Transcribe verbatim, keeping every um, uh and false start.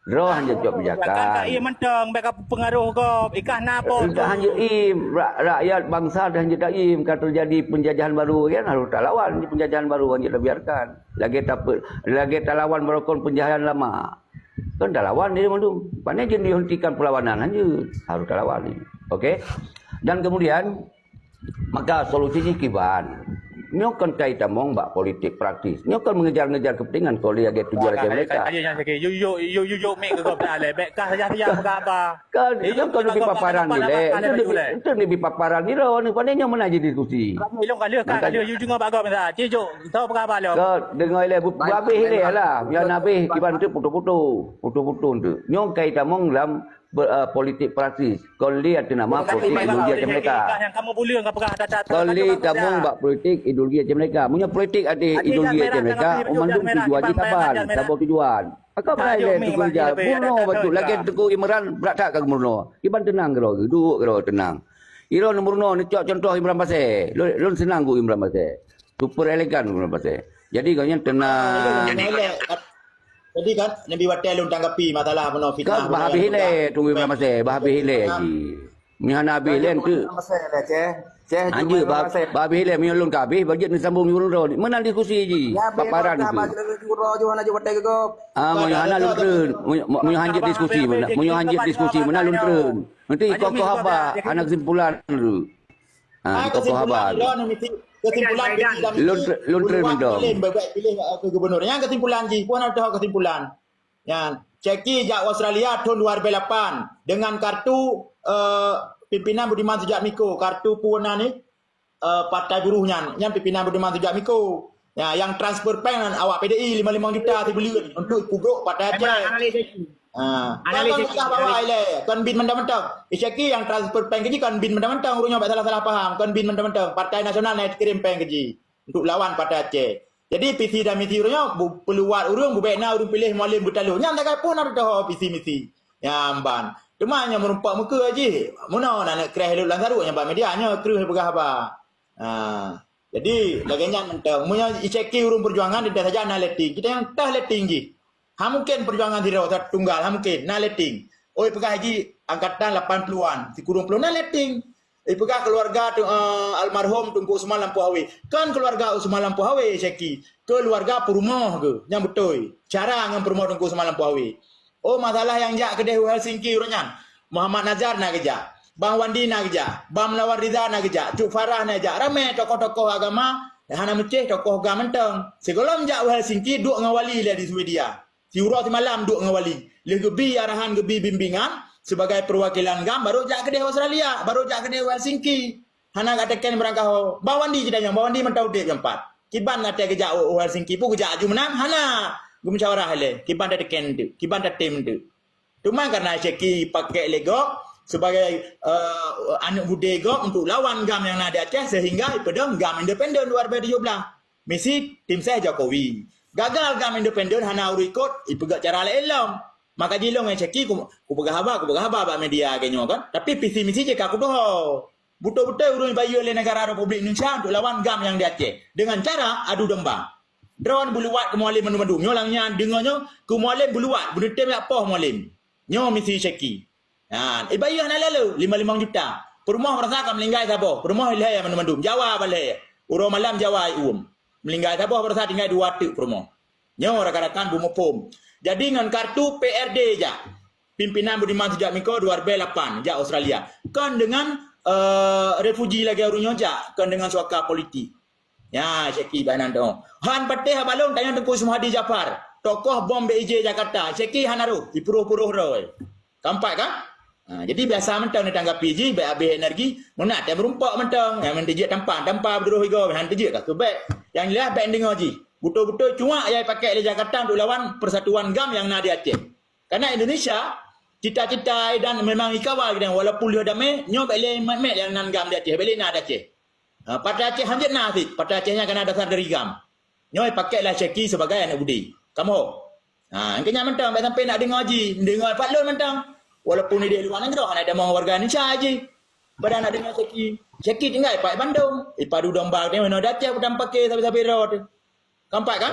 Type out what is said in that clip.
Droe hanjeuet cok pijakan. Kan ka im mantong, bèk ka pengaruh gob. Ikah na po. Dah hanjeuet im, ra-, rakyat bangsa dah hanjeuet im, ka terjadi penjajahan baru kan, harus talawan penjajahan baru, hanjeuet tabiarkan. Lagèe tape-, lagèe talawan barokon penjajahan lama. Kan talawan dia mandum. Pane jeuet dihentikan perlawanan hanjeuet, harus talawan ni. Okey. Dan kemudian, maka solusi jih kiban. Nyoe kon kai tamong bak politik praktis. Nyoe kon mengejar-ngejar kepentingan kali lagèe tujuan lagèe mereka. Tanya yang sakit. You, you, you, you, you, make ke gob dah leh. Bèk kah saja-saja peugah apa. Kan, itu kan lebih paparan ni leh. Itu lebih, itu lebih paparan ni lah. Ni pandai nyoe mana jadi diskusi. Ilong kalah, kan kalah. You jenguk bak gob dah. Cik Jok, tahu peugah apa lo? Kau dengar leh, bu-, habis leh lah. Yang habis, kiban tu putus-putus. Putus-putus tu. Nyoe kai tamong dalam be-, eh, politik praktis. Kon lé ateueh nama politik ideologi Aceh Merdeka. Kon lé tamong bak politik ideologi Aceh Merdeka. Meunyoe politik ateueh ideologi Aceh Merdeka, mandum tujuan jih saban, saboh tujuan. Maka berai lé Teungku Rijal, meurunoe bacut lagèe Teungku Imran, brat that ka geumeurunoe. Kiban teunang keudroe, duek keudroe teunang. Ilôn meurunoe neucok contoh Imran Pasè. Lôn, lôn seunang ku Imran Pasè. Super elegan Imran Pasè. Jadi gobnyan teunang. Jadi kan, Nabi watèe lôn tanggapi masalah bunoe fitnah. Kan bah habéh lé, tunggu Imam Pasè, bah habéh lé ji. Meunyoe hana habéh lé tu. Anjir, bah, bah habéh lé, meunyoe lôn ka habéh, bah jeuet neusambung ureueng droe. Meunan diskusi ji. Paparan tu. Ah, meunyoe hana lôn treun, meunyoe, meunyoe hanjeuet diskusi, meunyoe hanjeuet diskusi, meunan lôn treun. Nanti kokoh haba, hana kesimpulan dulu. Ha, ah, kesimpulan, lôn mesti kesimpulan. Lôn, lôn treun mantong. Pilih, bak pilih, eh, ke gubernur. Nyang kesimpulan jih, pun ada kesimpulan. Nyan, Syeki jak Australia thôn dua ribu lapan dengan kartu, eh, pimpinan Budiman Sujatmiko, kartu peue nan ni, eh, Partai Buruh nyan, nyan pimpinan Budiman Sujatmiko. Ya, nyang transfer péng awak P D I lima limong juta sibuleuen untuk peugrok Partai Aceh. Ha, kan, kan peugah bak awai lé, kon bin mantong-mantong. Syeki nyang transfer péng keu jih kon bin mantong-mantong, ureueng nyoe bèk salah-salah paham, kon bin mantong-mantong. Partai Nasional na kirim péng keu jih untuk lawan Partai Aceh. Jadi visi dan misi ureueng nyoe bu-, peuluwat ureueng, bubèk na ureueng piléh Mualem beutalô. Nyan tagai pun na teuh visi misi. Nyan ban. Teuma nyang meurumpok meukeue jih. Meunoe na neuk kreh lôn lam saruek nyang bak media nyoe kreueh peugah haba. Ha. Jadi lagèe nyan mantong. Meunyoe Syeki ureueng perjuangan, di saja na letting. Kita nyang tah letting jih. Hana mungkin perjuangan sidroe tunggal, hana mungkin. Na letting. Oi peugah jih angkatan lapan puluhan, sikureueng ploh na letting. Ipeugah keuluwarga tu, eh, almarhum Teungku Usman Lampôh Awe. Kon keuluwarga Usman Lampôh Awe, Syeki. Keuluwarga peurumoh geuh, nyang beutôi. Cara ngon peurumoh Teungku Usman Lampôh Awe. Oh, masalah nyang jak keudeh u Helsinki uroe nyan. Muhammad Nazar na geujak. Bang Wandi na geujak. Bang Melawan Riza na geujak. Cut Farah na geujak. Ramè tokoh-tokoh agama, hana meucéh tokoh GAM mantong. Sigohlom jak u Helsinki duek ngon wali lé di Swedia. Siuroe simalam duek ngon wali. Lheueh geubi arahan, geubi bimbingan, sibagai peuwakilan GAM, baru jak keudeh Australia, baru jak keudeh Helsinki. Hana ka teken beurangkaho. Bang Wandi jitanyong, Bang Wandi mantong udeb nyang pat. Kiban watèe geujak u, u Helsinki, peue geujak aju meunan? Hana. Geumusyawarah lé. Kiban tateken teuk, kiban tatem teuk. Teuma kareuna Syeki pakèk lé gob sibagai, eh, aneuk budé gob untuk lawan GAM nyang na di Aceh, sehingga ipeudong GAM independen dua ribu tujuh belas. Misi tim ses Jokowi. Gagal GAM independen, hana ureueng ikot, ipeugah cara laén lom. Maka jilong ngon Syeki, ku, kupeugah haba, kupeugah haba bak media lagèe nyoe kan. Tapi visi misi jih ka kutuho. Beutôi-beutôi ureueng ibayeue lé negara Republik Indonesia untuk lawan GAM nyang di Aceh. Dengan cara adu domba. Droe beuluwat keu Mualem mandum-mandum. Nyoe lam nyan deungö nyoe, keu Mualem beuluwat, beuneutem jak poh Mualem. Nyoe misi Syeki. Ha, ibayeue hana lé lom, lima limong juta. Peurumoh baroesa ka meuninggai saboh, peurumoh lhèe mandum-mandum. Jawa ban lhèe. Uroe malam Jawa iuem. Meuninggai saboh baroesa tinggai dua teuk peurumoh. Nyoe rakan-rakan beumuphom. Jadi ngon kartu P R D jak. Pimpinan Budiman Sujatmiko dua ribu lapan jak Australia. Kon deungon, eh, refugee lagèe ureueng nyoe jak, kon deungon suaka politik. Ya, Syeki bak nan dong. Han patéh haba lôn tanyong Teungku Suhadi Jafar, tokoh bom B I J Jakarta. Syeki hana roh, ipuroh-puroh droe. Ka pat kan? Ha, jadi biasa mantong neutanggapi jih, bèk habéh energi. Meunan teuh meurumpok mantong. Nyang teujeuet tampan, tampan beudroh igoe, han teujeuet ka keubèk. Nyang jeulaih bèk neudeungö jih. Beutôi-beutôi cuak nyang ipakék lé Jakarta untuk lawan persatuan GAM nyang na di Aceh. Karena Indonesia, cita-cita dan memang ikawal geutanyoe, walaupun lheueh damé, nyoe bèk lé mèt-mèt nyang nan GAM di Aceh, bèk lé na di Aceh. Ha, Partai Aceh hanjeuet na cit, Partai Aceh nyan ka na dasar dari GAM. Nyoe ipakék lé Syeki sibagai aneuk budé. Kamoe. Ha, engkau nyan mantong, bèk sampai nak deungö jih, deungö pat lôn mantong. Walaupun idéh luwa nanggroe, hana tamong warga Indonesia jih. Padahai nak deungö Syeki. Syeki tinggai pat Bandung. Ipadu domba teuh meunoe di Aceh, bukan pakai sabe-sabe droe teuh. Ka pat kan?